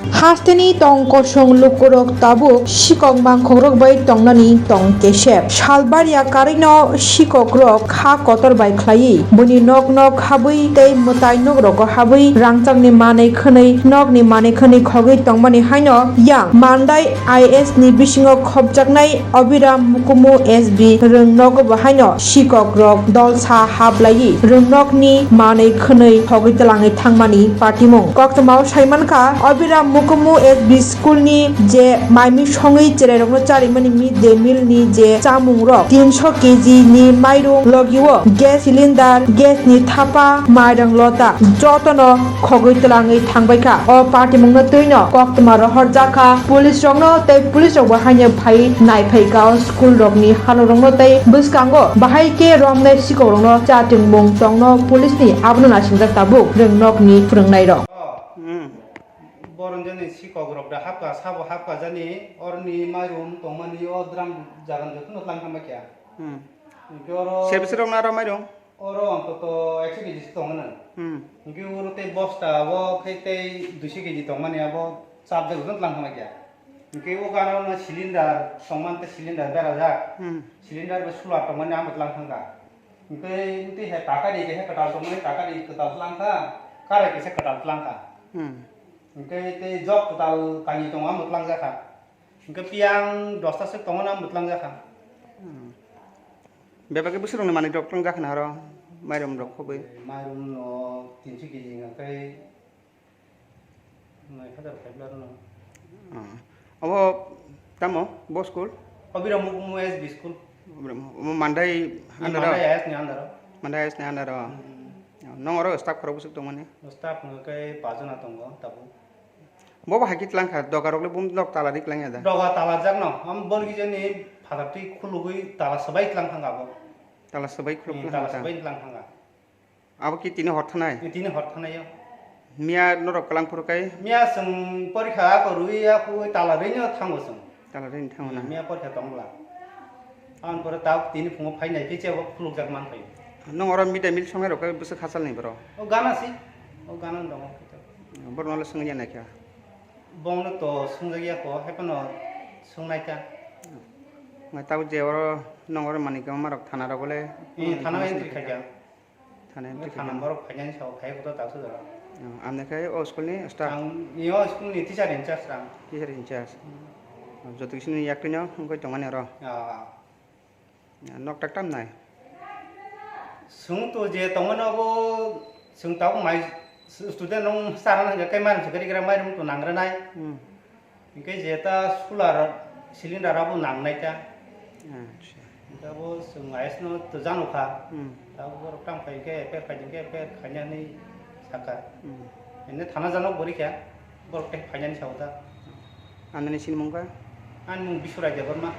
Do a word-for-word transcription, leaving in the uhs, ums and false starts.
Hasteni tong kosong lukurok tabuk sikok mangkhokrok bai tongnani tong kesep. Salbaria karwino sikokrok kha kotor bai khlaiwi buini nok nok habwi tei mwtai nokrogo habwi rangchakni manwi khwnwi nokni manwi khwnwi khogwi tongmani haino yang Mandai I S ni bisingo khopjaknai Abhiram Mukumu S B rwng nogo bo haino sikok rok dolsa hablaiwi rwng nokni manwi khwnwi thogwi twlangwi thangmani patimung. Koktwmao saimankha Abhiram Mukumu S B school ni je maimi songwi cherai rokno charimani mid day meal ni je chamung rok tinso K G ni mairum logio gas cylinder, gas ni thapa, mairang lota jotono khogwi twlangwi thangbaikha. O patimungno twino koktwma rohorjakha police rokno tei police rokbo haino phai naiphaikha o school rokni halorokno tei bwskango bahai khe romnai sikokrokno chatimung tongno police ni abono naisingjak tabuk rwng nokni phwrwngnairok. Hmm. Boron jani sikokrok da hapka sabo hapka jani orni mairum tongmani o drum jagan jotono tlang thangbaikha. Hmm. Hinkhe oro Service rokno aro mairum? Oro ontoto ekso K G se tongo nang. Hmm. Hinkhe oro tei bosta abo khe tei duiso K G tongmani abo chapjak jotoni tlang thangbaikha. Hinkhe o gana no cylinder tongmani tei cylinder berajak. Hmm. Cylinder bai solar tongmani amo tlang thangkha. Hinkhe tei hai taka di kaisa kwtal tongmani taka di kwtal tlang kha. Karai kaisa kwtal tlang kha. Hmm. Hinkhe tei jok kwtal kainwi tongo amo tlang jakha. Hinkhe piyang dosta swk tongmani amo tlang jakha. Hmm. Bebak khe bwswk rokni manwi rok tlang jakha na oro mairum rok khobwi. Mairum no tinso K G hwnkhe nai hajar khaibla rwno. Ah. Abo tamo bo school? Abhiram Mukumu S B school. Abhiram Mukumu Mandai under o? Mandai I S ni under o. Mandai I S ni under o. Hmm. Nong oro staff khorok bwswk tongmani? Staff hwnkhe paanch jona tongo tabuk. Bo bo hai khe tlang kha, doga rok le bum nok tala ri tlang ya da? Doga tala jak no, am bol gijeni phatar twi khulugwi tala swbai tlang thang kha bo. Tala swbai khuluk Hmm, tlang tala kha ta? Swbai tlang thang kha. Abo ki tini hor thanai? Tini hor thanai o. Miya norok kwlang phuru kai? Miya chwng porikha ako rwi ako tala rwino thango chwng. Tala rwino thango na? Miya porikha tong bwla. Aboni pore tabuk tini phungo phai nai phiche bo khulukjak man phai. Nwng oro mid day meal songnai rok kai bwswk hachal ni bro? O gana si. O gana ni dongo. Borok no le swngya nai kha? Bongno to swngjakya ko, hai phano swngnai kha. Ngai tabuk je oro nwng oro manwi kwbangma rok thana rogo le. Eh, thana entry khaikha. Thana entry khaikha. Thana borok phainani sao phai kotor tak sujaro. Oh, amne khai o school ni staff? Ang, yo school ni teacher in charge ang. Teacher in charge. Hmm. Joto kisi ni yaktwino wngwi tongmani oro? Ah. Nok tak tam nai? Chwng to je tongmani abo chwng tabuk mai student rok charana hwnkhe khe mairum se kwrwi kwrwi mairum to nang rwnai. Hmm. Hinkhe je ta solar cylinder abo nangnai ta. Acha. Hinkhe abo chwng I S no to jano kha. Hmm. Tabuk borok tang phai hinkhe appear khai hinkhe appear khainani sakha. Hmm. Ene thana jano bo rikha borok tei phainani sao ta. Ang nini sinimung kha? Ani mung Biswrai Debbarma.